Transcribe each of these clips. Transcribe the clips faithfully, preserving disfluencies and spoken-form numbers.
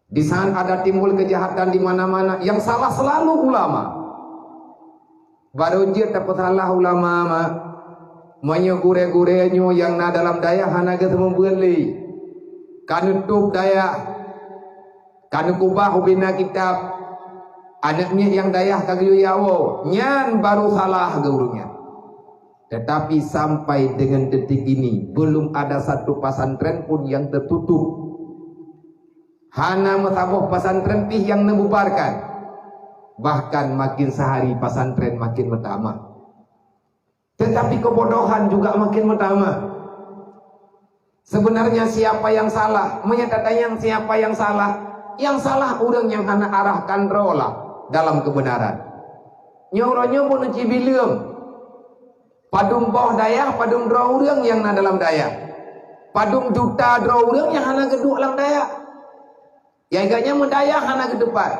Di saat ada timbul kejahatan di mana-mana, yang salah selalu ulama. Barô jeuet tapeusalah ulama, mak. Meunyoe gurée-gurée nyoe nyang na dalam dayah hana geuseumeubeuet lé, ka neutôb dayah, ka neukubah ubena kitab, aneuk miet nyang dayah ka geuyue jawoe, nyan barô salah geuh ureuëng nyan. Tetapi sampai dengan detik ini, belum ada satu pesantren pun yang tertutup. Hana meusaboh pesantren pih nyang neububarkan. Bahkan makin sehari pesantren makin meutamah. Tetapi kebodohan juga makin meutamah. Sebenarnya siapa yang salah? Meunyoe tatanyong siapa yang salah, yang salah ureuëng nyang hana arahkan droe lah dalam kebenaran. Nyoe uroe nyoe bunoe cibileueng. Padum boh dayah, padum droe ureuëng nyang na dalam dayah. Padum juta droe ureuëng nyang hana geuduek lam dayah. Nyang geuhnyan meudayah hana geuteupat.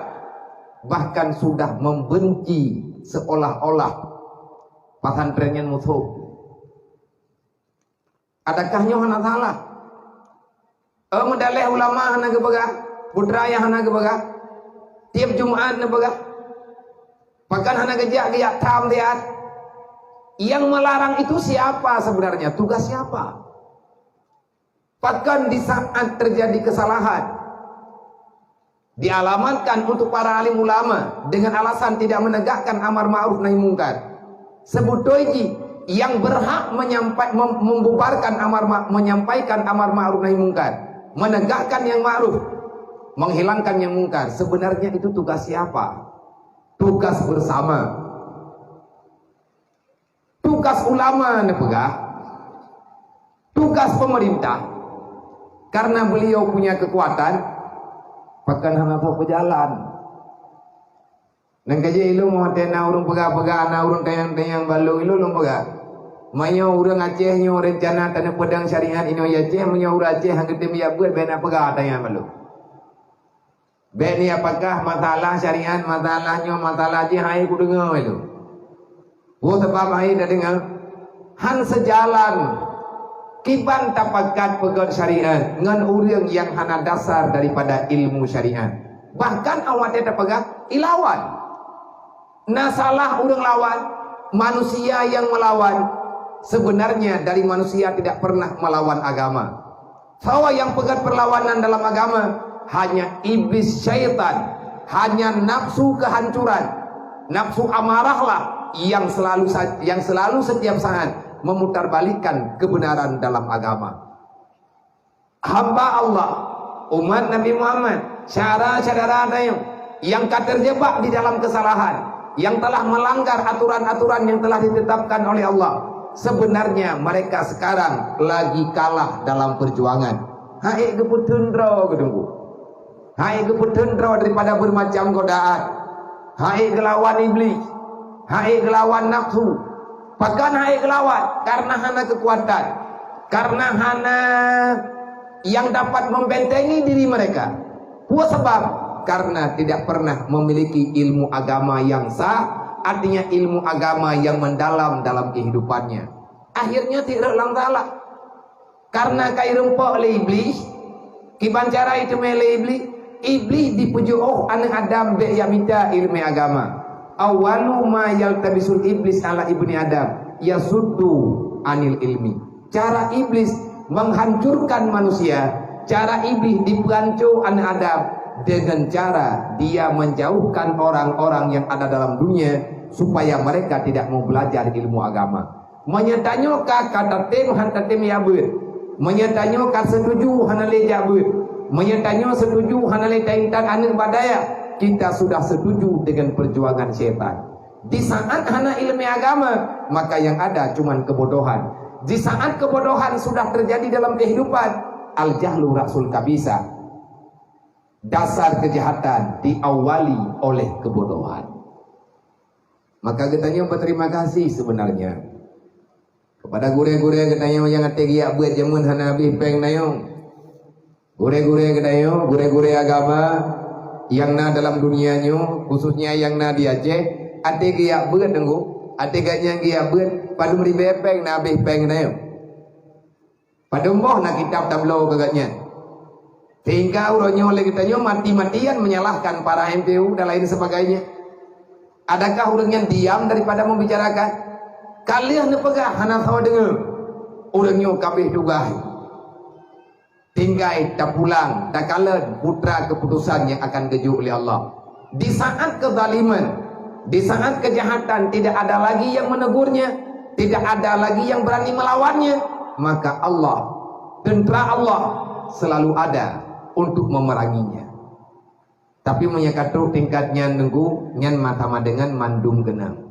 Bahkan sudah membenci seolah-olah pesantren nyan musoh. Adakah nyoe hana salah? Eh, meudaleh ulama hana geupeugah, putra nyang hana geupeugah, tiep Jumat neupeugah, bahkan hana geujak geujak tham siat. Yang melarang itu siapa sebenarnya? Tugas siapa? Bahkan di saat terjadi kesalahan, dialamatkan untuk para alim ulama dengan alasan tidak menegakkan amar ma'ruf nahi mungkar. Sebutôi jih yang berhak menyampai, mem-, membubarkan amar ma-, menyampaikan amar ma'ruf nahi mungkar, menegakkan yang ma'ruf, menghilangkan yang mungkar. Sebenarnya itu tugas siapa? Tugas bersama. Tugas ulama neupeugah, tugas pemerintah, karena beliau punya kekuatan, bahkan hana soe peujalan. Nang ka jeuet ilôn watée na ureuëng peugah-peugah, na ureuëng tanyong-tanyong bak lôn, ilôn lôn peugah, meunyoe ureuëng Aceh nyoe rencana taneuk peudong syariat inoe Aceh, meunyoe ureuëng Aceh hana geutem jak beuet, bék na peugah tanyong bak lôn. Bék ni apakah masalah syariat, masalah nyoe, masalah jih hai kudeungoe ilôn. Peue sabab hai tadeungoe? Han seujalan kiban tapakat peugét syariat ngon ureuëng nyang hana dasar daripada ilmu syariat. Bahkan awak teuh tapeugah ilawan. Na salah ureuëng lawan, manusia yang melawan. Sebenarnya dari manusia tidak pernah melawan agama. Soe nyang peugét perlawanan dalam agama? Hanya iblis syaitan, hanya nafsu kehancuran, nafsu amarahlah yang selalu sa-, yang selalu setiap saat memutarbalikkan kebenaran dalam agama. Hamba Allah, umat Nabi Muhammad, syedara-syedara tanyoe nyang ka terjebak di dalam kesalahan, yang telah melanggar aturan-aturan yang telah ditetapkan oleh Allah, sebenarnya mereka sekarang lagi kalah dalam perjuangan. Hai geupeuteun droe geuh teungku. Hai geupeuteun droe daripada bermacam godaan. Hai geulawan iblis. Hai geulawan nafsu. Pakon hai geulawan? Karena hana kekuatan. Karena hana yang dapat membentengi diri mereka. Peue sabab? Karena tidak pernah memiliki ilmu agama yang sah, artinya ilmu agama yang mendalam dalam kehidupannya. Akhirnya tidak lam salah. Karena ka irumpok lé iblis, kiban cara iteumé lé iblis, iblis dipeujeuôh aneuëk Adam bék jak mita ileumé agama. Awwalu ma yaltabisul iblis ala ibni Adam, yasuddu anil ilmi. Cara iblis menghancurkan manusia, cara iblis dipeuhanco aneuëk Adam dengan cara dia menjauhkan orang-orang yang ada dalam dunia supaya mereka tidak mau belajar ilmu agama. Meunyoe tanyoe ka, ka tatem han tatem jak beuet. Meunyoe tanyoe ka setuju hana lé jak beuet. Meunyoe tanyoe setuju hana lé taintat aneuëk bak dayah, kita sudah setuju dengan perjuangan syaitan. Di saat hana ileumé agama, maka yang ada cuman kebodohan. Di saat kebodohan sudah terjadi dalam kehidupan, al-jahlu ra'sul kabisa. Dasar kejahatan diawali oleh kebodohan. Maka geutanyoe berterima kasih sebenarnya kepada gurée-gurée geutanyoe nyang até geujak beuet jameun hana habéh péng tanyoe. Gurée-gurée geutanyoe, gurée-gurée agama nyang na dalam dunia nyoe, khususnya nyang na di Aceh, até geujak beuet teungku, até gobnyan geujak beuet padum ribée péng na habéh péng tanyoe. Padum boh na kitab tabloe keu gobnyan. Sehingga uroe nyoe lé geutanyoe mati-matian menyalahkan para M P U dan lain sebagainya. Adakah ureuëng nyan diam daripada membicarakan? Ka lheueh neupeugah hana soe deungoe. Ureuëng nyoe ka abéh tugaih. Tinggai tapulang, takalon putra keputusan yang akan geujok lé Allah. Di saat kezaliman, di saat kejahatan, tidak ada lagi yang menegurnya, tidak ada lagi yang berani melawannya, maka Allah, tentera Allah, selalu ada untuk memeranginya. Tapi meunyoe ka trok tingkat nyan, Teungku, nyan sama dengan mandum keunong.